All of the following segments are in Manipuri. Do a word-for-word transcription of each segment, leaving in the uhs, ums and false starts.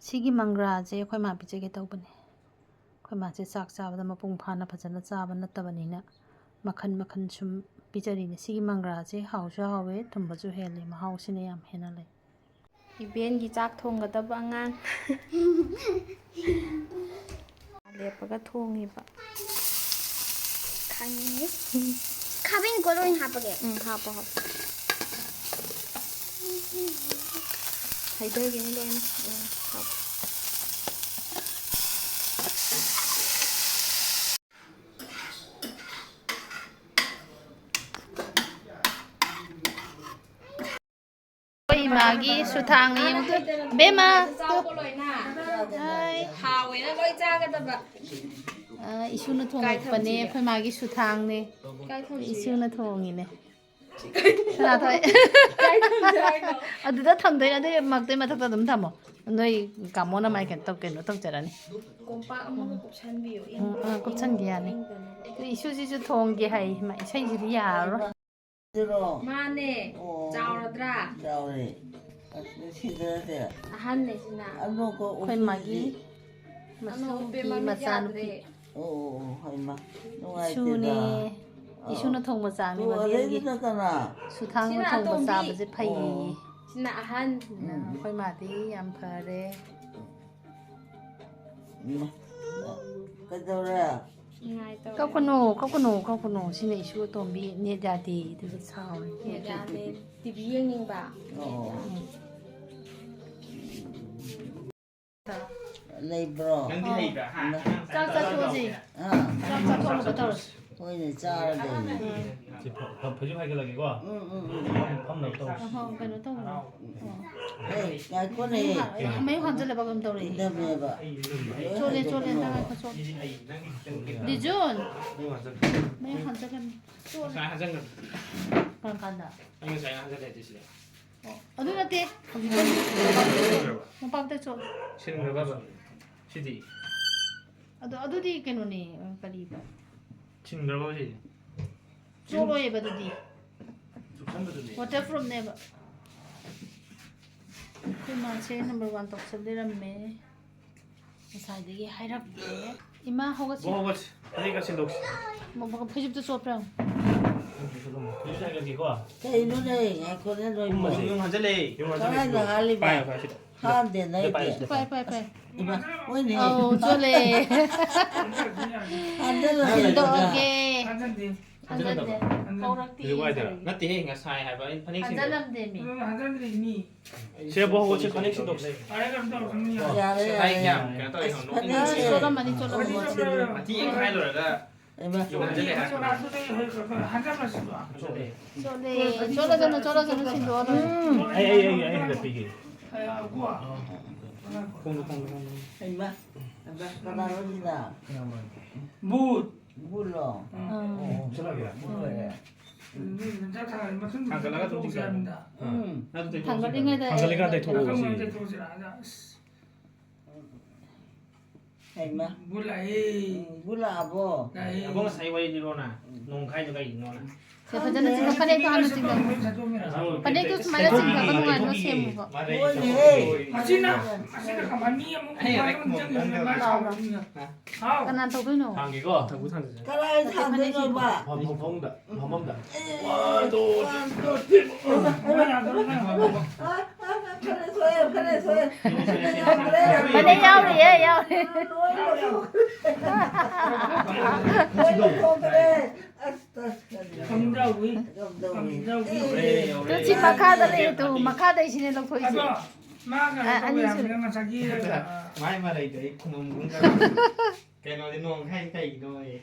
ꯁꯤꯒꯤ ꯃꯪꯒ꯭ꯔꯥꯁꯦ ꯑꯩꯈꯣꯏ ꯃꯥ ꯄꯤꯖꯒꯦ ꯇꯧꯕꯅꯦ꯫ ꯑꯩꯈꯣꯏ ꯃꯥꯁꯦ ꯆꯥꯛ ꯆꯥꯕꯗ ꯃꯄꯨꯡ ꯐꯥꯅ ꯐꯖꯅ ꯆꯥꯕ ꯅꯠꯇꯕꯅꯤꯅ ꯃꯈꯟ ꯃꯈꯟ ꯁꯨꯝ ꯄꯤꯖꯔꯤꯅꯦ꯫ ꯁꯤꯒꯤ ꯃꯪꯒ꯭ꯔꯥꯁꯦ ꯍꯥꯎꯁꯨ ꯍꯥꯎꯋꯦ, ꯊꯨꯝꯕꯁꯨ ꯍꯦꯜꯂꯦ, ꯃꯍꯥꯎꯁꯤꯅ ꯌꯥꯝ ꯍꯦꯟꯅ ꯂꯩ꯫ ꯏꯕꯦꯟꯒꯤ ꯆꯥꯛ ꯊꯣꯡꯒꯗꯕ ꯑꯉꯥꯡ꯫ ꯂꯦꯞꯄꯒ ꯊꯣꯡꯉꯤꯕ꯫ ꯈꯪꯉꯦ꯫ ꯈꯥꯕꯩꯅ ꯀꯣꯠ ꯑꯣꯏꯅ ꯍꯥꯞꯄꯒꯦ꯫ ꯎꯝ, ꯍꯥꯞꯄꯣ, ꯍꯥꯞꯄꯣ꯫ ꯍꯩꯊꯈꯤꯅꯤ ꯂꯣꯏꯅ꯫ ꯎꯝ, ꯍꯥꯞꯄꯣ꯫ ꯑꯩꯈꯣꯏ ꯏꯃꯥꯒꯤ ꯁꯨꯊꯥꯡꯅ ꯌꯦꯡꯉꯨ꯫ ꯕꯦꯝꯃ, ꯇꯨ꯫ ꯍꯥꯏ꯫ ꯍꯥꯎꯋꯦꯅ ꯂꯣꯏ ꯆꯥꯒꯗꯕ꯫ ꯑ, ꯏꯁꯨꯅ ꯊꯣꯡꯉꯛꯄꯅꯦ, ꯑꯩꯈꯣꯏ ꯃꯥꯒꯤ ꯁꯨꯊꯥꯡꯅꯦ꯫ ꯏꯁꯨꯅ ꯊꯣꯡꯉꯤꯅꯦ꯫ ꯁꯅꯥꯊꯣꯏ꯫ ꯑꯗꯨꯗ ꯊꯝꯗꯣꯏꯅꯦ, ꯑꯗꯨꯏ ꯃꯛꯇꯩ ꯃꯊꯛꯇ ꯑꯗꯨꯝ ꯊꯝꯃꯣ꯫ ꯅꯣꯏ ꯀꯥꯃꯣꯅ ꯃꯥꯏ ꯀꯩꯅꯣ ꯇꯧ-, ꯀꯩꯅꯣ ꯇꯧꯖꯔꯅꯤ꯫ ꯀꯣꯝꯄꯥꯛ ꯑꯃꯒ ꯀꯨꯞꯁꯟꯕꯤꯌꯨ, ꯎꯝ, ꯏꯪ-, ꯑꯥ, ꯀꯨꯞꯁꯟꯒꯦ ꯌꯥꯅꯤ꯫ ꯏꯪꯗꯅꯕ꯫ ꯑꯗꯨ ꯏꯁꯨꯁꯤꯁꯨ ꯊꯣꯡꯒꯦ ꯍꯥꯏ꯫ ꯏꯃꯥ, ꯏꯁꯩꯁꯤꯗꯤ ꯌꯥꯔꯔꯣꯏ꯫ ꯃꯥꯅꯦ꯫ ꯑꯣ꯫ ꯆꯥꯎꯔꯗ꯭ꯔꯥ? ꯆꯥꯎꯔꯦ꯫ ꯑꯁ, ꯁꯤꯗꯗꯤ꯫ ꯑꯍꯟꯅꯦ ꯁꯤꯅ꯫ ꯑꯅꯣꯛꯀ ꯑꯩꯈꯣꯏ ꯃꯥꯒꯤ ꯎꯞꯄꯤꯁꯤꯗꯤ꯫ ꯃꯁꯨꯒꯤ ꯑꯅꯣꯛ ꯎꯞꯄꯦ ꯃꯃꯤꯠ ꯃꯆꯥꯅꯨꯄꯤ꯫ ꯌꯥꯗ꯭ꯔꯦ꯫ ꯑꯣ, ꯑꯣ, ꯑꯣ, ꯍꯩꯃꯥ, ꯅꯨꯡꯉꯥꯏꯇꯦꯗ꯫ ꯏꯁꯨꯅꯦ꯫ ꯑꯥ꯫ ꯏꯁꯨꯅ ꯊꯣꯡꯕ ꯆꯥꯕꯅꯤ ꯑꯣ, ꯃꯕꯦꯝꯒꯤ꯫ ꯑꯗꯩꯗꯨꯅ ꯀꯅꯥ? ꯁꯨꯊꯥꯡꯅ ꯁꯤꯅ ꯊꯣꯡꯕ ꯑꯇꯣꯝꯕꯤ꯫ ꯆꯥꯕꯁꯦ ꯐꯩꯌꯦ꯫ ꯑꯣ꯫ ꯁꯤꯅ ꯑꯍꯟ꯫ ꯎꯝ꯫ ꯑꯩꯈꯣꯏ ꯃꯥꯗꯤ ꯌꯥꯝ ꯐꯔꯦ꯫ ꯏꯃꯥ, ꯀꯩꯗꯧꯔꯦ? ꯅꯤꯡꯉꯥꯏ ꯇꯧꯔꯦ꯫ ꯀꯞꯀꯅꯨ, ꯀꯞꯀꯅꯨ, ꯀꯞꯀꯅꯨ꯫ ꯁꯤꯅ ꯏꯁꯨ ꯑꯇꯣꯝꯕꯤ, ꯅꯦꯠ ꯌꯥꯗꯦ, ꯑꯗꯨꯒ ꯁꯥꯎꯔꯤ꯫ ꯅꯦꯠ ꯌꯥꯗꯦ꯫ ꯇꯤ ꯚꯤ ꯌꯦꯡꯅꯤꯡꯕ꯫ ꯑꯣ꯫ ꯎꯝ꯫ ꯂꯩꯕ꯭ꯔꯣ? ꯅꯪꯗꯤ ꯍꯩꯕ꯭ꯔꯥ? ꯍꯥ? ꯆꯥꯛ ꯆꯥꯊꯣꯛꯑꯁꯤ꯫ ꯑꯥ꯫ ꯆꯥꯛ ꯆꯥꯊꯣꯛꯅꯕ ꯇꯧꯔꯁꯤ꯫ ꯍꯣꯏꯅꯦ, ꯆꯥꯔꯗꯣꯏꯅꯦ꯫ ꯁꯤ ꯐ-, ꯐ-, ꯐꯩꯖꯨꯞ ꯍꯥꯏꯒꯠꯂꯒꯦꯀꯣ꯫ ꯎꯝ, ꯎꯝ, ꯎꯝ꯫ ꯐꯝꯅꯕ ꯇꯧꯔꯁꯤ꯫ ꯑꯍꯣ, ꯀꯩꯅꯣ ꯇꯧꯕꯅꯦ꯫ ꯑꯣ꯫ ꯍꯦ, ꯉꯥꯏꯈꯣꯅꯦ꯫ ꯃꯌꯨꯡ ꯍꯥ-, ꯃꯌꯨꯡ ꯍꯥꯟꯖꯜꯂꯕ ꯀꯩꯅꯣꯝ ꯇꯧꯔꯦ꯫ ꯏꯟꯗꯝꯃꯦꯕ꯫ ꯂꯣꯏ ꯆꯣꯠꯂꯦ, ꯆꯣꯠꯂꯦ, ꯍꯥꯏꯗꯣꯛꯀꯅꯣꯕ꯫ ꯇꯉꯥꯏ ꯐꯗ꯭ꯔꯦ꯫ ꯂꯤꯖꯨꯟ! ꯃꯌꯨꯡ ꯍꯥꯟꯖꯜꯂꯦ꯫ ꯃꯌꯨꯡ ꯍꯥꯟꯖꯜꯂꯦ꯫ ꯆꯣꯠꯂꯦ꯫ ꯉꯁꯥꯏ ꯍꯥꯟꯖꯟꯈ꯭ꯔꯕꯅꯤ꯫ ꯀꯔꯝ ꯀꯥꯟꯗ? ꯑꯩ ꯉꯁꯥꯏ ꯍꯥꯟꯖꯜꯂꯦ ꯍꯥꯏꯗꯤ ꯁꯤꯗ꯫ ꯑꯣ, ꯑꯗꯨ ꯅꯠꯇꯦ꯫ ꯍꯧꯖꯤꯛ ꯃꯣꯝꯄꯥꯛꯇ ꯆꯣꯠꯂꯦ꯫ ꯁꯤꯟꯈ꯭ꯔꯕꯕ? ꯁꯤꯗꯤ? ꯑꯗꯣ ꯑꯗꯨꯗꯤ ꯀꯩꯅꯣꯅꯦ, ꯀꯔꯤꯕ? ꯁꯤꯟꯈ꯭ꯔꯕꯕ ꯁꯤꯗꯤ? ꯆꯣꯠꯂꯣꯏꯌꯦꯕ ꯑꯗꯨꯗꯤ꯫ ꯆꯨꯞꯁꯟꯕꯗꯨꯅꯦ꯫ Waterproofꯅꯦꯕ꯫ ꯑꯩꯈꯣꯏ ꯃꯥꯁꯦ ꯅꯝꯕꯔ ꯋꯥꯟ ꯇꯧꯁꯜ ꯂꯩꯔꯝꯃꯦ꯫ ꯉꯁꯥꯏꯗꯒꯤ ꯍꯥꯏꯔꯝꯃꯦ꯫ ꯏꯃꯥ, ꯍꯧꯒꯠꯁꯤ꯫ ꯍꯧꯒꯠꯁꯤ꯫ ꯐꯅꯦꯛꯀ ꯁꯤꯟꯗꯣꯛꯁꯤ꯫ ꯐꯩꯖꯨꯞꯇ ꯆꯣꯠꯄ꯭ꯔꯥ ꯌꯦꯡꯉꯨ꯫ ꯐꯩꯖꯨꯞꯇ ꯍꯥꯏꯒꯠꯀꯦꯀꯣ꯫ ꯀꯩꯅꯣꯅꯦ? ꯉꯥꯏꯈꯣꯅꯦ, ꯅꯣꯏ ꯀꯨꯝꯃꯁꯦ꯫ ꯌꯨꯡ ꯍꯥꯟꯖꯜꯂꯦ꯫ ꯌꯨꯡ ꯍꯥꯟꯖꯜꯂꯦ꯫ ꯀꯃꯥꯏꯅ ꯍꯥꯜꯂꯤꯕ? ꯄꯥꯏꯌꯣ, ꯄꯥꯏꯌꯣ, ꯁꯤꯗ꯫ ꯍꯥꯟꯗꯦ, ꯁꯤꯗ ꯅꯣꯏꯗꯤ꯫ ꯄꯥꯏꯌꯣ, ꯁꯤꯗ ꯄꯥꯏ, ꯄꯥꯏꯌꯣ꯫ ꯄꯥꯏ, ꯄꯥꯏ꯫ ꯏꯃꯥ, ꯍꯣꯏꯅꯦ꯫ ꯑꯧ, ꯆꯣꯠꯂꯦ꯫ ꯍꯥꯟꯖꯜꯂꯣ, ꯁꯤꯗ꯫ ꯁꯤꯟꯗꯣꯛꯑꯒꯦ꯫ ꯍꯥꯟꯖꯟꯗꯦ꯫ ꯍꯥꯟꯖꯟꯗꯦ꯫ ꯍꯥꯟꯖꯟꯗꯕ꯫ ꯀꯧꯔꯛꯇꯦ꯫ ꯍꯧꯖꯤꯛ ꯋꯥꯏꯗꯣꯏꯔꯥ? ꯅꯠꯇꯦꯍꯦ, ꯉꯁꯥꯏ ꯍꯥꯏꯕ ꯑꯩꯅ ꯐꯅꯦꯛ ꯁꯤꯟꯗꯣꯛ- ꯍꯥꯟꯖꯜꯂꯝꯗꯦꯃꯤ꯫ ꯑꯗꯨꯅ ꯍꯥꯟꯖꯟꯗ꯭ꯔꯤꯅꯤ꯫ ꯁꯦ, ꯕꯣ, ꯍꯧꯒꯠꯁꯦ, ꯐꯅꯦꯛ ꯁꯤꯟꯗꯣꯛꯁꯦ꯫ ꯌꯥꯔꯦ, ꯀꯩꯅꯣ ꯇꯧꯔꯦ, ꯌꯥꯔꯦ, ꯌꯥꯝ ꯌꯥꯔꯦ꯫ ꯀꯩꯅꯣ ꯇꯧꯔꯦ, ꯑꯁ, ꯌꯥꯝ ꯐꯅꯦꯛꯁꯦ꯫ ꯅꯣꯛꯅꯤꯡꯉꯦ꯫ ꯆꯣꯠꯂꯝꯃꯅꯤ, ꯆꯣꯠꯂꯝꯃꯅꯤ꯫ ꯃꯇꯦꯛ ꯑꯃ ꯍꯥꯏ ꯂꯣꯏꯔꯒ ꯍꯩꯃꯥ꯫ ꯌꯣꯟꯖꯜꯂꯦ ꯍꯥꯏꯕ꯫ ꯍꯥꯟꯖꯜꯂꯦ꯫ ꯆꯣꯠꯂꯦ, ꯆꯣꯠꯂꯁꯅꯨ, ꯆꯣꯠꯂꯁꯅꯨ, ꯁꯤꯟꯗꯣꯛꯑꯣ ꯂꯣꯏꯔꯦ꯫ ꯎꯝ꯫ ꯑꯩ, ꯑꯩ, ꯑꯩ, ꯑꯩ ꯍꯦꯛꯇ ꯄꯤꯒꯦ꯫ ꯈꯣꯡꯗꯣ, ꯈꯣꯡꯗꯣ, ꯈꯣꯡꯗꯣ꯫ ꯍꯩꯃꯥ, ꯑꯗ ꯀꯅꯥꯅꯣ ꯁꯤꯅ? ꯕꯨꯠ꯫ ꯕꯨꯠꯂꯣ? ꯑꯥ꯫ ꯑꯣ, ꯆꯠꯂꯒꯦ꯫ ꯕꯨꯠ ꯑꯣꯏꯔꯦ꯫ ꯊꯥꯡꯒꯠꯂꯒ ꯑꯗꯨꯝ ꯆꯤꯡꯊꯕ꯫ ꯎꯝ꯫ ꯅꯠꯇꯦ, ꯊꯥꯡꯒꯠꯂꯤꯉꯩꯗ ꯊꯥꯡꯒꯠꯂꯤꯀꯥꯟꯗ ꯊꯣꯛꯑꯣ ꯁꯤ꯫ ꯍꯩꯃꯥ꯫ ꯕꯨꯠ ꯂꯥꯛꯑꯦ꯫ ꯎꯝ, ꯕꯨꯠ ꯂꯥꯛꯑꯕꯣ? ꯂꯥꯛꯑꯦ꯫ ꯑꯕꯣ, ꯉꯁꯥꯏ ꯋꯥꯔꯤ ꯂꯤꯔꯣꯅ꯫ ꯅꯣꯡ ꯈꯥꯏꯗꯣ ꯀꯩꯒꯤꯅꯣꯅ? ꯁꯦ, ꯐꯖꯅ ꯆꯤꯡꯈꯠ-, ꯐꯅꯦꯛꯇꯣ ꯍꯥꯟꯅ ꯆꯤꯡꯈꯠ-, ꯐꯅꯦꯛꯇꯣ ꯁꯨꯃꯥꯏꯅ ꯆꯤꯡꯈꯠꯄ ꯅꯨꯡꯉꯥꯏꯕ ꯁꯦꯝꯃꯨꯕ꯫ ꯍꯣꯏꯅꯦꯍꯦ꯫ ꯑꯁꯤꯅ, ꯑꯁꯤꯅ ꯀꯃꯥꯏ ꯃꯤ ꯑꯃꯨꯛ ꯑꯩ ꯃꯥꯏ ꯔꯦꯛ ꯑꯃꯨꯛ ꯆꯪꯉꯤꯅꯣ? ꯃꯥ ꯁꯥꯎꯔꯛꯄꯅꯤꯅ꯫ ꯍꯥꯎ꯫ ꯀꯅꯥ ꯇꯧꯗꯣꯏꯅꯣ? ꯊꯥꯡꯒꯦꯀꯣ꯫ ꯀꯗꯥꯏ ꯊꯥꯡꯗꯣꯏꯅꯣꯕ? ꯐꯝ-, ꯐꯝ-, ꯐꯃꯨꯡꯗ, ꯐꯃꯨꯡꯗ꯫ ꯑꯦ, one, two, three. ꯐꯔꯦ, ꯐꯔꯦ, ꯐꯔꯦ, ꯐꯔꯦ꯫ ꯐꯅꯦꯛ ꯌꯥꯎꯔꯤꯌꯦ, ꯌꯥꯎꯔꯤ꯫ ꯂꯣꯏ ꯂꯧꯊꯣꯛꯈ꯭ꯔꯦ꯫ ꯂꯣꯏ ꯂꯧꯊꯣꯛꯈ꯭ꯔꯦ꯫ ꯑꯁ, ꯑꯁ, ꯀꯔꯤ? ꯀꯝꯗꯧꯏ? ꯀꯝꯗꯧꯏ? ꯀꯝꯗꯧꯏ? ꯌꯧꯔꯦ, ꯌꯧꯔꯦ꯫ ꯇꯨ, ꯁꯤ ꯃꯈꯥꯗ ꯂꯩ, ꯇꯨ, ꯃꯈꯥꯗꯩꯁꯤꯅꯦ ꯂꯧꯊꯣꯛꯏꯁꯦ꯫ ꯑꯗꯣ, ꯃꯥ ꯀꯩꯅꯣ ꯑ, ꯇꯧꯋꯦ ꯑꯅꯤꯁꯨꯔꯦ꯫ ꯍꯥꯏꯕꯅꯤꯅ ꯉꯁꯥꯏꯒꯤ, ꯑ, ꯃꯥꯏ ꯃꯔꯩꯗꯣ ꯑꯩ ꯈꯨꯝꯃꯝꯒꯨꯝ ꯇꯧꯋꯦ꯫ ꯀꯩꯅꯣꯗꯤ ꯅꯣꯡ ꯍꯥꯏ ꯀꯩꯒꯤꯅꯣꯌꯦ?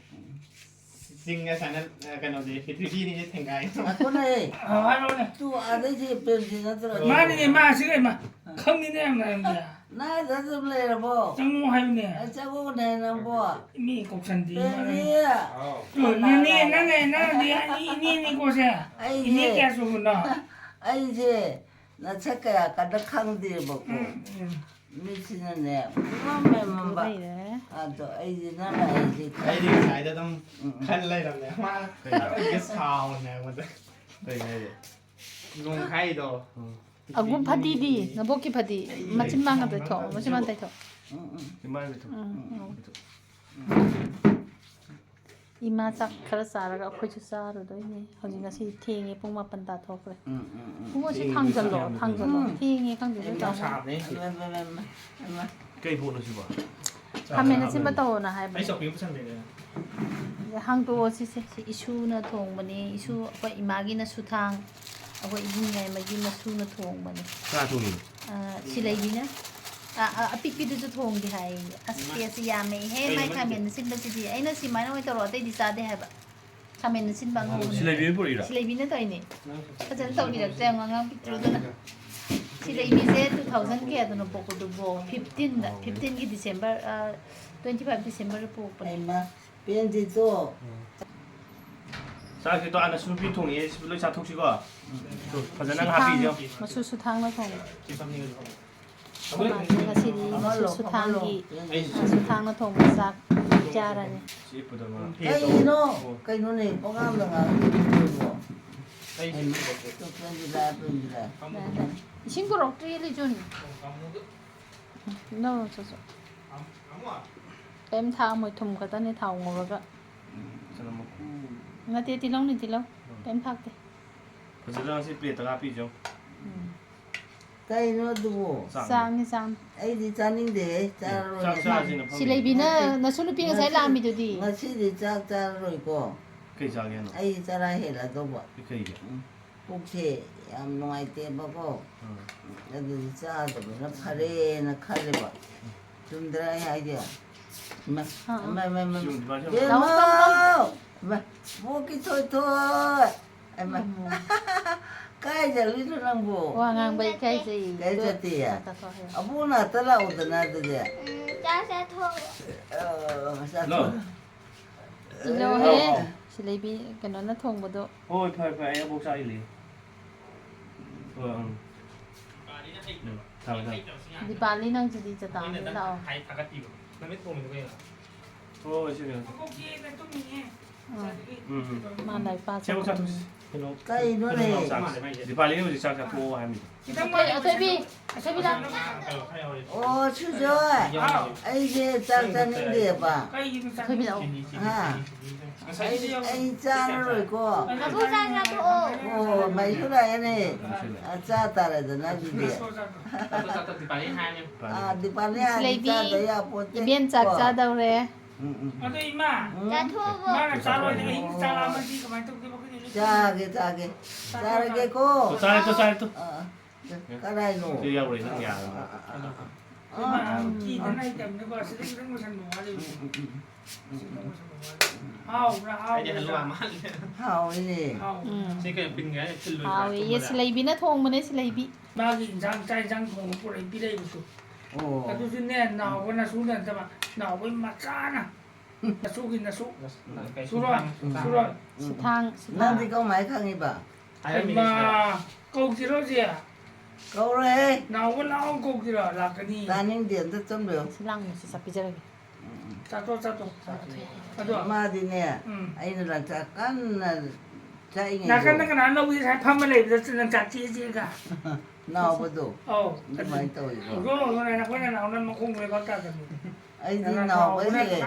ꯆꯤꯡ ꯑꯁꯥꯅ, ꯑ, ꯀꯩꯅꯣꯗꯤ ꯄ꯭ꯔꯤꯊꯤꯕꯤꯅꯤꯁꯦ ꯊꯦꯡꯒꯥꯏ꯫ ꯉꯥꯏꯈꯣꯅꯦ꯫ ꯑ, ꯍꯥꯏꯔꯣꯅꯦ꯫ ꯇꯨ ꯑꯥꯗꯩꯁꯦ ꯄ꯭ꯔꯦꯝꯖꯤꯠ ꯅꯠꯇ꯭ꯔꯣ? ꯃꯥꯅꯤꯅꯦ, ꯃꯥ ꯑꯁꯤꯒ ꯏꯃꯥ꯫ ꯑ꯫ ꯈꯪꯉꯤꯅꯦ ꯌꯥꯝꯅ, ꯌꯥꯝꯅ꯫ ꯅꯪ ꯑꯗ ꯑꯗꯨꯝ ꯂꯩꯔꯕꯣ? ꯆꯪꯉꯣ ꯍꯥꯏꯌꯨꯅꯦ꯫ ꯑ, ꯆꯪꯉꯣꯅꯦ ꯅꯪꯕꯣ꯫ ꯃꯤ ꯀꯧꯁꯟꯗꯦ, ꯄ꯭ꯔꯦꯝꯖꯤꯠ꯫ ꯃꯥꯅꯦ꯫ ꯑꯣ, ꯅꯦꯅꯦ, ꯅꯪꯅꯦ, ꯅꯪꯗꯤ ꯏꯅꯦꯅꯤꯀꯣ ꯁꯦ꯫ ꯑꯩꯁꯦ ꯏꯅꯦ ꯀꯌꯥ ꯁꯨꯕꯅꯣ? ꯑꯩꯁꯦ ꯅꯁꯛ ꯀꯌꯥ ꯀꯟꯅ ꯈꯪꯗꯦꯕꯀꯣ꯫ ꯎꯝ, ꯎꯝ꯫ ꯃꯤꯠꯁꯤꯅꯅꯦ, ꯄꯨꯡꯃꯝ ꯃꯝꯃꯝꯕ꯫ ꯂꯩꯔꯦ꯫ ꯑꯗꯣ ꯑꯩꯗꯤ ꯅꯪ ꯍꯥꯏꯁꯦ ꯈꯪꯗꯦ꯫ ꯑꯩꯗꯤ ꯉꯁꯥꯏꯗ ꯑꯗꯨꯝ ꯎꯝ, ꯎꯝ꯫ ꯈꯜ ꯂꯩꯔꯝꯅꯦ꯫ ꯃꯥꯅ ꯑꯩꯒ ꯁꯥꯎꯅꯦ ꯑꯩꯉꯣꯟꯗ꯫ ꯀꯩ ꯍꯥꯏꯒꯦ? ꯅꯣꯡ ꯈꯥꯏꯗꯣ꯫ ꯎꯝ꯫ ꯑꯒꯨꯝ ꯐꯗꯤꯗꯤ, ꯅꯕꯣꯛꯀꯤ ꯐꯗꯤ, ꯃꯆꯤꯟ ꯃꯥꯡ ꯑꯗ ꯊꯣꯛ, ꯃꯆꯤꯟ ꯃꯥꯡ ꯇꯩꯊꯣꯛ꯫ ꯏꯃꯥꯅ ꯊꯣꯛ꯫ ꯎꯝ, ꯎꯝ꯫ ꯏꯃꯥ ꯆꯥꯛ ꯈꯔ ꯆꯥꯔꯒ ꯑꯩꯈꯣꯏꯁꯨ ꯆꯥꯔꯨꯗꯣꯏꯅꯦ꯫ ꯍꯧꯖꯤꯛ ꯉꯁꯤ ꯊꯦꯡꯉꯦ, ꯄꯨꯡ ꯃꯥꯄꯟ ꯇꯥꯊꯣꯛꯈ꯭ꯔꯦ꯫ ꯎꯝ, ꯎꯝ, ꯎꯝ꯫ ꯄꯨꯡ ꯑꯁꯤ ꯊꯦꯡꯉꯦ, ꯊꯥꯡꯖꯜꯂꯣ, ꯊꯦꯡꯉꯦ꯫ ꯊꯥꯡꯖꯜꯂꯣ꯫ ꯎꯝ꯫ ꯊꯦꯡꯉꯦ, ꯈꯪꯗꯦ, ꯅꯣꯏ ꯌꯥꯝ ꯇꯥꯃꯣ꯫ ꯁꯥꯕꯅꯦ ꯉꯁꯤ꯫ ꯑꯃ, ꯑꯃ, ꯑꯃ, ꯑꯃ꯫ ꯀꯩ ꯄꯣꯠꯅꯣ ꯁꯤꯕꯣ? ꯈꯥꯃꯦꯟ ꯑꯁꯤꯟꯕ ꯇꯧꯋꯣꯅ ꯍꯥꯏꯕꯅꯦ꯫ ꯑꯩ ꯆꯧꯀ꯭ꯔꯤ ꯑꯃ ꯄꯨꯁꯟꯕꯤꯔꯦ꯫ ꯍꯥꯡꯇꯣꯛꯑꯣ ꯁꯤꯁꯦ꯫ ꯁꯤ ꯏꯁꯨꯅ ꯊꯣꯡꯕꯅꯦ꯫ ꯏꯁꯨ ꯑꯩꯈꯣꯏ ꯏꯃꯥꯒꯤ ꯅꯁꯨꯊꯥꯡ, ꯑꯩꯈꯣꯏ ꯏꯕꯨꯡ ꯌꯥꯏꯃꯒꯤ ꯅꯁꯨꯅ ꯊꯣꯡꯕꯅꯦ꯫ ꯀꯅꯥ ꯊꯣꯡꯉꯤꯅꯣ? ꯑ, ꯁꯤꯂꯩꯕꯤꯅ꯫ ꯑ, ꯑ, ꯑꯄꯤꯛꯄꯤꯗꯨꯁꯨ ꯊꯣꯡꯒꯦ ꯍꯥꯏꯌꯦ꯫ ꯑꯁ, ꯏꯃꯥ꯫ ꯇꯦꯁꯁꯦ ꯌꯥꯝꯃꯦꯍꯦ, ꯀꯩꯅꯣ ꯃꯥꯏ ꯃꯅꯤꯡꯗ? ꯈꯥꯃꯦꯟ ꯑꯁꯤꯟꯕꯁꯤꯗꯤ꯫ ꯑꯩꯅ ꯁꯤꯃꯥꯏꯅ ꯑꯣꯏꯅ ꯇꯧꯔꯣ, ꯑꯇꯩꯗꯤ ꯆꯥꯗꯦ ꯍꯥꯏꯕ꯫ ꯈꯥꯃꯦꯟ ꯑꯁꯤꯟꯕ ꯑꯉꯧꯕꯅꯦ꯫ ꯁꯤꯂꯩꯕꯤꯅ ꯄꯨꯔꯛꯏꯔꯥ? ꯁꯤꯂꯩꯕꯤꯅ ꯇꯧꯔꯤꯅꯦ꯫ ꯐꯖꯅ ꯇꯧꯕꯤꯔꯛꯇ꯭ꯔꯦ, ꯑꯉꯥꯡ ꯄꯤꯛꯇ꯭ꯔꯨꯗꯨꯅ꯫ ꯁꯤꯂꯩꯕꯤꯁꯦ two thousand ꯀꯌꯥꯗꯅꯣ ꯄꯣꯛꯄꯗꯨꯕꯣ? Fifteen ꯗ, fifteen ꯒꯤ December, ꯑ, twenty five December ꯗ ꯄꯣꯛꯄꯅꯦ꯫ ꯍꯩꯃꯥ, ꯄꯦꯟꯖꯤꯠꯇꯣ꯫ ꯆꯥꯛꯁꯦ ꯇꯣ, ꯑꯥ, ꯅꯁꯨ ꯅꯨꯄꯤ ꯊꯣꯡꯉꯤꯌꯦ, ꯁꯤꯕꯨ ꯂꯣꯏ ꯆꯥꯊꯣꯛꯁꯤꯀꯣ꯫ ꯇꯣ, ꯐꯖꯅ ꯁꯨꯊꯥꯡ, ꯍꯥꯞꯄꯤꯁꯦ ꯌꯦꯡꯉꯣ꯫ ꯃꯁꯨ ꯁꯨꯊꯥꯡꯅ ꯊꯣꯡꯉꯦ꯫ ꯑꯩꯈꯣꯏ ꯃꯥꯁꯦ ꯉꯁꯤꯗꯤ ꯃꯁꯨ ꯁꯨꯊꯥꯡꯒꯤ, ꯃꯁꯨ ꯁꯨꯊꯥꯡꯅ ꯊꯣꯡꯕ ꯆꯥꯛ ꯆꯥꯔꯅꯤ꯫ ꯁꯤ ꯏꯄꯨꯗ ꯃꯥ꯫ ꯀꯩꯒꯤꯅꯣ? ꯑꯣ꯫ ꯀꯩꯅꯣꯅꯦ, ꯄꯉꯥꯡꯗ ꯉꯥꯡꯉꯤꯗꯨꯕꯣ? ꯑꯩ ꯍꯩꯃꯥ, ꯇꯨ ꯄꯦꯟꯖꯤꯠ ꯂꯥꯏ, ꯄꯦꯟꯖꯤꯠ ꯂꯥꯏ꯫ ꯏꯁꯤꯡ ꯄꯨꯔꯛꯇ꯭ꯔꯤ, ꯂꯤꯆꯨꯟ꯫ ꯂꯧꯔꯣ, ꯆꯠ, ꯆꯠ꯫ ꯀꯩꯝ ꯊꯥꯛꯑꯝꯃꯣꯏ, ꯊꯨꯝ ꯈꯛꯇꯅꯦ ꯊꯥꯎ ꯉꯧꯔꯒ꯫ ꯎꯝ, ꯆꯅꯝ ꯃꯀꯨ꯫ ꯅꯠꯇꯦ, ꯇꯤꯜꯍꯧꯅꯤ, ꯇꯤꯜꯍꯧ꯫ ꯎꯝ꯫ ꯀꯩꯝ ꯊꯥꯛꯇꯦ꯫ ꯐꯖꯅ ꯁꯤ plate ꯇ ꯍꯥꯞꯄꯤꯁꯦ ꯌꯦꯡꯉꯣ꯫ ꯎꯝ꯫ ꯀꯩꯅꯣ ꯑꯗꯨꯕꯨ? ꯆꯥꯛꯅꯤ꯫ ꯆꯥꯛꯅꯤ, ꯆꯥꯛꯅꯤ꯫ ꯑꯩꯗꯤ ꯆꯥꯅꯤꯡꯗꯦꯍꯦ, ꯑꯦ, ꯆꯥꯔꯔꯣꯏ ꯆꯥꯛ ꯉꯁꯤ꯫ ꯆꯥꯁꯤꯅ ꯐꯝꯃꯤ꯫ ꯁꯤꯂꯩꯕꯤꯅ, ꯅꯠꯇꯦ, ꯅꯁꯨ ꯅꯨꯄꯤ ꯉꯁꯥꯏ ꯉꯁꯤ, ꯂꯥꯛꯑꯝꯃꯤꯗꯨꯗꯤ꯫ ꯉꯁꯤꯗꯤ ꯆꯥꯛ ꯆꯥꯔꯔꯣꯏꯀꯣ꯫ ꯀꯩ ꯆꯥꯒꯦ ꯍꯥꯏꯅꯣ? ꯑꯩ ꯆꯔꯥ ꯍꯦꯜꯂꯗꯧꯕ꯫ ꯀꯩꯒꯤ? ꯎꯝ꯫ ꯄꯨꯛꯁꯦ ꯌꯥꯝ ꯅꯨꯡꯉꯥꯏꯇꯦꯕꯀꯣ꯫ ꯎꯝ꯫ ꯑꯗꯨꯗꯤ ꯆꯥꯗꯕꯅ ꯐꯔꯦꯅ ꯈꯜꯂꯦꯕ꯫ ꯆꯨꯝꯗ꯭ꯔꯥ ꯑꯩ ꯍꯥꯏꯁꯦ? ꯏꯃꯥ, ꯑꯥ, ꯑꯥ꯫ ꯏꯃꯥ, ꯏꯃꯥ, ꯏꯃꯥ, ꯏꯃꯥ꯫ ꯁꯤ ꯎꯗ꯭ꯔꯤꯕ ꯍꯥꯏꯁꯦ? ꯕꯦꯝꯃꯧ! ꯂꯥꯛꯑꯣ, ꯂꯥꯛꯑꯣ, ꯂꯥꯛꯑꯣ꯫ ꯏꯃꯥ, ꯕꯣꯛꯀꯤ ꯊꯣꯏꯊꯣꯏ! ꯏꯃꯥ꯫ ꯎꯝ꯫ ꯀꯥꯏ ꯆꯠꯂꯨꯏꯅꯣ ꯅꯪꯕꯨ? ꯋꯥ ꯉꯥꯡꯕ ꯏꯀꯥꯏꯖꯩ꯫ ꯀꯥꯏ ꯆꯠꯇꯤꯌꯦ? ꯆꯥꯛ ꯆꯥꯊꯣꯛꯑꯣ ꯍꯥꯏꯌꯣ꯫ ꯑꯕꯣꯛ ꯅꯥꯛꯇ ꯂꯥꯛꯎꯗꯅ ꯑꯗꯨꯗꯤ꯫ ꯎꯝ, ꯆꯥꯛ ꯆꯥꯊꯣꯛꯑꯣ꯫ ꯑ, ꯆꯥꯊꯣꯛꯑꯣ꯫ ꯂꯣ꯫ ꯏꯜꯂꯣꯍꯦ꯫ ꯑꯦ꯫ ꯁꯤꯂꯩꯕꯤ ꯀꯩꯅꯣꯅ ꯊꯣꯡꯕꯗꯣ꯫ ꯍꯣꯏ, ꯐꯔꯦ, ꯐꯔꯦ, ꯑꯩ ꯑꯕꯣꯛ ꯆꯥꯛ ꯏꯜꯂꯤ꯫ ꯍꯣꯏ, ꯎꯝ꯫ ꯎꯝ, ꯊꯝꯃꯦ, ꯊꯝꯃꯦ꯫ ꯗꯤꯄꯥꯂꯤ ꯅꯪꯁꯤꯗꯤ ꯆꯇꯥꯅꯤ ꯂꯥꯛꯑꯣ꯫ ꯍꯣꯏ, ꯍꯣꯏ, ꯁꯤ ꯀꯩꯅꯣ꯫ ꯎꯝ꯫ ꯎꯝ, ꯎꯝ꯫ ꯃꯥ ꯂꯥꯏꯔꯤꯛ ꯄꯥ ꯁꯦ, ꯑꯕꯣꯛ ꯆꯠꯈ꯭ꯔꯦ꯫ ꯆꯥꯊꯣꯛꯁꯤ꯫ ꯀꯩꯅꯣꯅꯦ? ꯗꯤꯄꯥꯂꯤꯅ ꯍꯧꯖꯤꯛ ꯆꯥꯛ ꯆꯥꯊꯣꯛꯑꯣ ꯍꯥꯏꯔꯝꯃꯤꯗꯣ꯫ ꯑꯊꯣꯏꯕꯤ, ꯑꯊꯣꯏꯕꯤꯗ꯫ ꯑꯣ, ꯁꯨꯖꯣꯏ꯫ ꯑꯩꯁꯦ ꯆꯥꯛ ꯆꯥꯅꯤꯡꯗꯦꯕ꯫ ꯑꯊꯣꯏꯕꯤ ꯂꯥꯛꯑꯣ꯫ ꯍꯥ? ꯑꯩ, ꯑꯩ ꯆꯥꯔꯔꯣꯏꯀꯣ꯫ ꯑꯕꯨ ꯆꯥꯛ ꯆꯥꯊꯣꯛꯑꯣ꯫ ꯑꯣ, ꯃꯩꯁꯨ ꯂꯥꯛꯑꯦꯅꯦ꯫ ꯑ, ꯆꯥ ꯇꯥꯔꯦꯗꯅ ꯑꯗꯨꯗꯤ꯫ ꯑꯥ, ꯗꯤꯄꯥꯂꯤ ꯍꯥꯏꯔꯗꯤ ꯂꯩꯕꯤ, ꯆꯥꯗ ꯌꯥꯄꯣꯟꯇꯦ꯫ ꯏꯕꯦꯟ ꯆꯥꯛ ꯀꯣ? ꯆꯥꯗꯧꯔꯦ꯫ ꯎꯝ, ꯎꯝ꯫ ꯑꯗꯣ ꯏꯃꯥ, ꯆꯥꯊꯣꯛꯑꯕꯣ? ꯃꯥꯅ ꯆꯥꯔꯣꯏꯗꯤ ꯑꯍꯤꯡ ꯆꯥꯛ ꯂꯥꯝꯃꯗꯤ ꯀꯃꯥꯏꯅ ꯇꯧꯗꯣꯏꯕ? ꯑꯩꯈꯣꯏꯗꯤ ꯂꯣꯏ ꯆꯥꯒꯦ, ꯆꯥꯒꯦ꯫ ꯆꯥꯔꯒꯦꯀꯣ꯫ ꯇꯨ, ꯆꯥꯔꯦ, ꯇꯨ, ꯆꯥꯔꯦ, ꯇꯨ꯫ ꯑꯥ, ꯑꯥ꯫ ꯀꯗꯥꯏꯅꯣ? ꯁꯤ ꯌꯥꯎꯔꯦ, ꯅꯪ ꯌꯥꯔꯦ꯫ ꯑꯥ, ꯑꯥ, ꯑꯥ, ꯑꯥ꯫ ꯏꯃꯥ, ꯑꯥ꯫ ꯀꯤꯗꯅ ꯍꯩꯇꯕꯅꯤꯀꯣ꯫ ꯑꯁꯤꯗꯒꯤ ꯈꯤꯇꯪ ꯂꯣꯏꯁꯟꯕ ꯋꯥꯠꯂꯤꯕꯅꯤ꯫ ꯎꯝ, ꯎꯝ, ꯎꯝ, ꯎꯝ꯫ ꯁꯤ ꯈꯤꯇꯪ ꯂꯣꯏꯁꯟꯕ ꯋꯥꯠꯂꯤꯕꯅꯤ꯫ ꯍꯥꯎꯕ꯭ꯔꯥ, ꯍꯥꯎꯕ꯭ꯔꯥ? ꯍꯥꯎꯋꯤꯅꯦ꯫ ꯍꯥꯎꯋꯦ꯫ ꯎꯝ꯫ ꯁꯤ ꯀꯩꯅꯣ ꯄꯤꯟꯒꯦ ꯍꯥꯏꯅ ꯊꯤꯜꯂꯨꯏ ꯍꯥꯎꯋꯦ꯫ ꯊꯣꯡꯕꯗ꯫ ꯁꯤꯂꯩꯕꯤꯅ ꯊꯣꯡꯕꯅꯦ, ꯁꯤꯂꯩꯕꯤ꯫ ꯃꯥꯒꯤ ꯏꯟꯖꯥꯡ, ꯆꯥꯛ ꯏꯟꯖꯥꯡ ꯊꯣꯡꯕ ꯄꯨꯔꯛꯏ ꯄꯤꯔꯛꯏꯕꯁꯨ꯫ ꯑꯣ꯫ ꯑꯗꯨꯁꯨꯅꯦ, ꯅꯥꯎꯕ ꯅꯁꯨ ꯅꯠꯇꯕ, ꯅꯥꯎꯕꯒꯤ ꯃꯆꯥꯅ꯫ ꯅꯁꯨꯒꯤ ꯅꯁꯨ꯫ ꯅꯁ-, ꯅ-, ꯀꯩ ꯁꯨꯔꯣꯏ, ꯁꯨꯊꯥꯡ, ꯁꯨꯊꯥꯡ꯫ ꯁꯨꯔꯣꯏ꯫ ꯎꯝ꯫ ꯁꯨꯊꯥꯡ, ꯁꯨꯊꯥꯡ꯫ ꯅꯪꯗꯤ ꯀꯃꯥꯏ ꯈꯪꯉꯤꯕ? ꯍꯥꯏꯔꯝꯃꯤꯅꯦ ꯍꯩꯃꯥ, ꯁꯤꯗ꯫ ꯀꯧꯁꯤꯔꯣ ꯍꯧꯖꯤꯛ? ꯀꯧꯔꯣꯏꯍꯦ꯫ ꯅꯥꯎꯕ ꯂꯥꯛꯑꯣ ꯀꯧꯁꯤꯔꯣ? ꯂꯥꯛꯀꯅꯤ꯫ ꯇꯥꯅꯤꯡꯗꯦ, ꯑꯝꯇ ꯆꯠꯂꯨ꯫ ꯁꯤ ꯂꯥꯡꯕꯁꯤ ꯆꯞ ꯄꯤꯖꯔꯒꯦ꯫ ꯎꯝ, ꯎꯝ꯫ ꯆꯥꯊꯣꯛ, ꯆꯥꯊꯣꯛ꯫ ꯑꯗꯣ꯫ ꯃꯥꯗꯤꯅꯦ, ꯎꯝ꯫ ꯑꯩꯅ ꯂꯪꯆꯥꯛ ꯀꯟꯅ ꯆꯥꯛꯏꯉꯩꯗꯣ꯫ ꯅꯥꯀꯟꯗ ꯀꯅꯥ ꯂꯧꯒꯦ ꯍꯥꯏ ꯐꯝꯃ ꯂꯩꯕꯗ ꯂꯪꯆꯥꯛ ꯆꯦꯛꯑꯦ ꯆꯦꯛꯑꯒ꯫ ꯅꯥꯎꯕꯗꯣ꯫ ꯑꯧ꯫ ꯑꯗꯨꯃꯥꯏꯅ ꯇꯧꯋꯤꯀꯣ꯫ ꯍꯧꯗꯣꯛ ꯍꯧꯗꯣꯛꯅ ꯑꯩꯈꯣꯏꯅ ꯅꯥꯎꯅ ꯃꯈꯣꯡ ꯂꯩꯕꯥꯛ ꯇꯥꯗꯕꯅꯤ꯫ ꯑꯩꯗꯤ ꯅꯥꯎꯕꯁꯦ,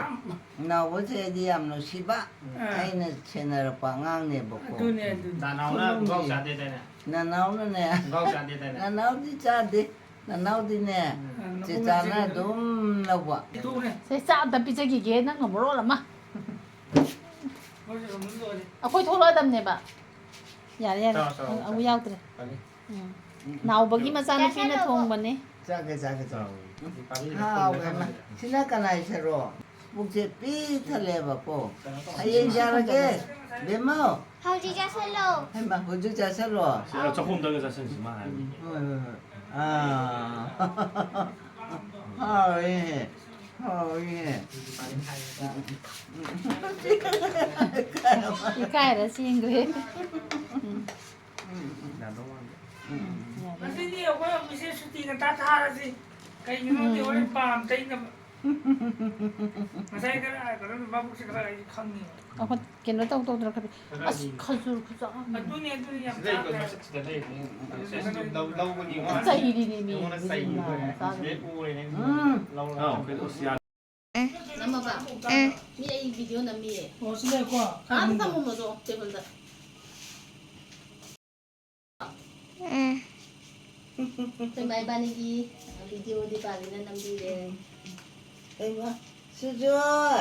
ꯅꯥꯎꯕꯁꯦ ꯑꯩꯗꯤ ꯌꯥꯝ ꯅꯨꯡꯁꯤꯕ, ꯑꯥ꯫ ꯑꯩꯅ ꯁꯦꯟꯅꯔꯛꯄ ꯑꯉꯥꯡꯅꯦꯕꯀꯣ꯫ ꯑꯗꯨꯅꯦ, ꯑꯗꯨꯅꯦ꯫ ꯅꯅꯥꯎꯅ ꯈꯨꯂꯪꯒꯤ ꯒꯥꯎ ꯆꯥꯗꯦꯗꯥꯏꯅꯦ? ꯅꯅꯥꯎꯅꯅꯦ꯫ ꯒꯥꯎ ꯆꯥꯗꯦꯗꯥꯏꯅꯦ? ꯅꯅꯥꯎꯗꯤ ꯆꯥꯗꯦ꯫ ꯅꯅꯥꯎꯗꯤꯅꯦ, ꯎꯝ꯫ ꯆꯦꯆꯥꯅ ꯑꯗꯨꯝ ꯂꯧꯕ꯫ ꯄꯤꯊꯣꯛꯎꯅꯦ꯫ ꯁꯦ, ꯆꯥ ꯑꯝꯇ ꯄꯤꯖꯈꯤꯒꯦ, ꯅꯪꯅ ꯃꯔꯣꯜ ꯑꯃ꯫ ꯃꯣꯏꯁꯨ ꯑꯗꯨꯝ ꯂꯣꯏꯔꯦ꯫ ꯑꯩꯈꯣꯏ ꯊꯣꯛꯂꯛꯑꯗꯕꯅꯦꯕ꯫ ꯌꯥꯔꯦ, ꯌꯥꯔꯦ꯫ ꯆꯥꯎ, ꯆꯥꯎ, ꯑꯃꯨꯛ ꯆꯥꯎ꯫ ꯌꯥꯎꯗ꯭ꯔꯦ꯫ ꯐꯅꯤ꯫ ꯎꯝ꯫ ꯅꯥꯎꯕꯒꯤ ꯃꯆꯥꯅꯨꯄꯤꯅ ꯆꯥꯁꯜꯂꯣ꯫ ꯊꯣꯡꯕꯅꯦ꯫ ꯆꯥꯒꯦ, ꯆꯥꯒꯦ, ꯆꯥꯒꯦ꯫ ꯆꯥꯎ꯫ ꯍꯥꯎꯋꯦ, ꯃꯥ꯫ ꯁꯤꯅ ꯀꯅꯥꯏ ꯁꯔꯣ? ꯄꯨꯛꯁꯦ ꯄꯤꯛ ꯊꯜꯂꯦꯕꯀꯣ꯫ ꯍꯌꯦꯡ ꯆꯥꯔꯒꯦ, ꯕꯦꯝꯃꯧ꯫ ꯍꯧꯖꯤꯛ ꯆꯥꯁꯜꯂꯣ꯫ ꯍꯩꯃꯥ, ꯍꯧꯖꯤꯛ ꯆꯥꯁꯜꯂꯣ꯫ ꯁꯤ, ꯑ, ꯆꯥꯛꯈꯣꯝꯗꯒ ꯆꯥꯁꯟꯁꯤ, ꯃꯥ ꯍꯥꯏꯕꯅꯤ꯫ ꯍꯣꯏ, ꯍꯣꯏ, ꯍꯣꯏ꯫ ꯑꯥ꯫ ꯍꯥꯎꯋꯦ, ꯍꯥꯎꯋꯦ꯫ ꯏꯀꯥꯏꯔ ꯆꯦꯟꯈ꯭ꯔꯦ꯫ ꯎꯝ꯫ ꯎꯝ, ꯎꯝ꯫ ꯌꯥꯗꯧ ꯃꯥꯟꯗꯦ꯫ ꯎꯝ, ꯎꯝ꯫ ꯌꯥꯗꯧ ꯃꯥꯟꯗꯦ꯫ ꯉꯁꯤꯗꯤ ꯑꯩꯈꯣꯏ ꯑꯣꯐꯤꯁꯁꯦ ꯁꯨꯇꯤ ꯉꯟꯇꯥ ꯊꯥꯔꯁꯤ꯫ ꯀꯩꯒꯤꯅꯣꯗꯤ ꯎꯝ꯫ ꯍꯣꯔꯦꯟ ꯄꯥꯝ ꯇꯩꯅꯕ꯫ ꯉꯁꯥꯏ ꯈꯔ ꯀꯩꯅꯣ ꯃꯕꯨꯛꯁꯦ ꯈꯔ ꯑꯩ ꯈꯪꯉꯦ꯫ ꯑꯩꯈꯣꯏ ꯀꯩꯅꯣ ꯇꯧ ꯇꯧꯗꯅ ꯈꯔ ꯑꯁ ꯈꯖꯨꯔ ꯈꯨꯆꯥ ꯑꯃ꯫ ꯑꯗꯨꯅꯦ ꯑꯗꯨꯅꯦ ꯌꯥꯝ ꯁꯤꯗ ꯂꯩꯀꯣ ꯆꯥꯕ ꯌꯥꯏ꯫ ꯃꯁꯛꯁꯤꯗ ꯂꯩ꯫ ꯂꯧ- ꯂꯧꯕꯒꯤ ꯋꯥꯅꯤ꯫ ꯆꯩꯔꯤꯅꯤ ꯃꯤ ꯑꯩꯉꯣꯟꯗ ꯆꯩꯔꯤꯅꯤ꯫ ꯆꯥꯗꯣꯏꯅꯤ꯫ ꯁꯤꯗꯩ ꯄꯨꯔꯦꯅꯦ꯫ ꯎꯝ꯫ ꯂꯧꯔꯒ ꯑꯥꯎ, ꯀꯩꯅꯣ ꯑꯁ ꯌꯥ- ꯅꯝꯃꯕ? ꯎꯝ꯫ ꯃꯤ ꯑꯩ ꯚꯤꯗꯤꯑꯣ ꯅꯝꯃꯤꯌꯦ꯫ ꯑꯣ ꯁꯤ ꯂꯩꯀꯣ꯫ ꯑꯥꯗ ꯊꯝꯃꯝꯃꯣꯗꯣ ꯇꯦꯕꯜꯗ꯫ ꯎꯝ꯫ ꯑꯩꯈꯣꯏ ꯏꯃꯥ ꯏꯕꯥꯅꯤꯒꯤ ꯚꯤꯗꯤꯑꯣ ꯗꯤꯄꯥꯂꯤꯅ ꯅꯝꯕꯤꯔꯦ꯫ ꯍꯩꯃꯥ, ꯁꯨꯖꯣꯏ!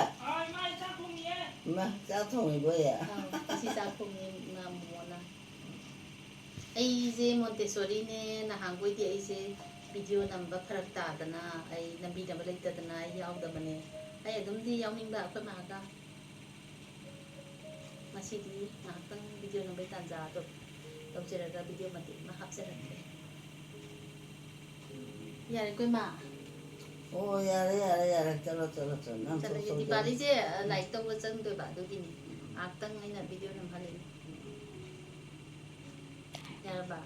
ꯏꯃꯥ, ꯆꯥꯛ ꯊꯣꯡꯉꯤꯕꯣꯏ? ꯑꯥ, ꯉꯁꯤ ꯆꯥꯛ ꯊꯣꯡꯉꯤ ꯏꯃꯥ ꯃꯣꯃꯣꯅ꯫ ꯑꯩꯁꯦ ꯃꯣꯟꯇꯦꯁꯣꯔꯤꯅꯦ꯫ ꯅꯍꯥꯟꯈꯣꯏꯗꯤ ꯑꯩꯁꯦ ꯚꯤꯗꯤꯑꯣ ꯅꯝꯕ ꯐꯔꯛ ꯇꯥꯗꯅ, ꯑꯩ ꯅꯝꯕꯤꯅꯕ ꯂꯩꯇꯗꯅ ꯑꯩ ꯌꯥꯎꯗꯕꯅꯦ꯫ ꯑꯩ ꯑꯗꯨꯝꯗꯤ ꯌꯥꯎꯅꯤꯡꯕ ꯑꯩꯈꯣꯏ ꯃꯥꯒ꯫ ꯉꯁꯤꯗꯤ ꯉꯥꯏꯍꯥꯛꯇꯪ ꯚꯤꯗꯤꯑꯣ ꯅꯝꯕꯩ ꯇꯥꯟꯖꯥꯗꯣ ꯂꯧꯖꯔꯒ ꯚꯤꯗꯤꯑꯣ ꯃꯇꯦꯛ ꯑꯃ ꯍꯥꯞꯆꯔꯛꯀꯦ꯫ ꯌꯥꯔꯦꯀꯣ, ꯏꯃꯥ? ꯑꯣ, ꯌꯥꯔꯦ, ꯌꯥꯔꯦ, ꯌꯥꯔꯦ꯫ ꯆꯠꯂꯣ, ꯆꯠꯂꯣ, ꯆꯠꯂꯣ꯫ ꯅꯪ ꯊꯣꯛ, ꯆꯠꯂꯒꯦ꯫ ꯊꯣꯛ, ꯗꯤꯄꯥꯂꯤꯁꯦ, ꯑ, ꯂꯥꯏꯔꯤꯛ ꯇꯧꯕ ꯆꯪꯗꯣꯏꯕ, ꯑꯗꯨꯒꯤꯅꯤ꯫ ꯉꯥꯏꯍꯥꯛꯇꯪ ꯑꯩꯅ ꯚꯤꯗꯤꯑꯣ ꯅꯝꯍꯜꯂꯤꯅꯦ꯫ ꯌꯥꯔꯕ?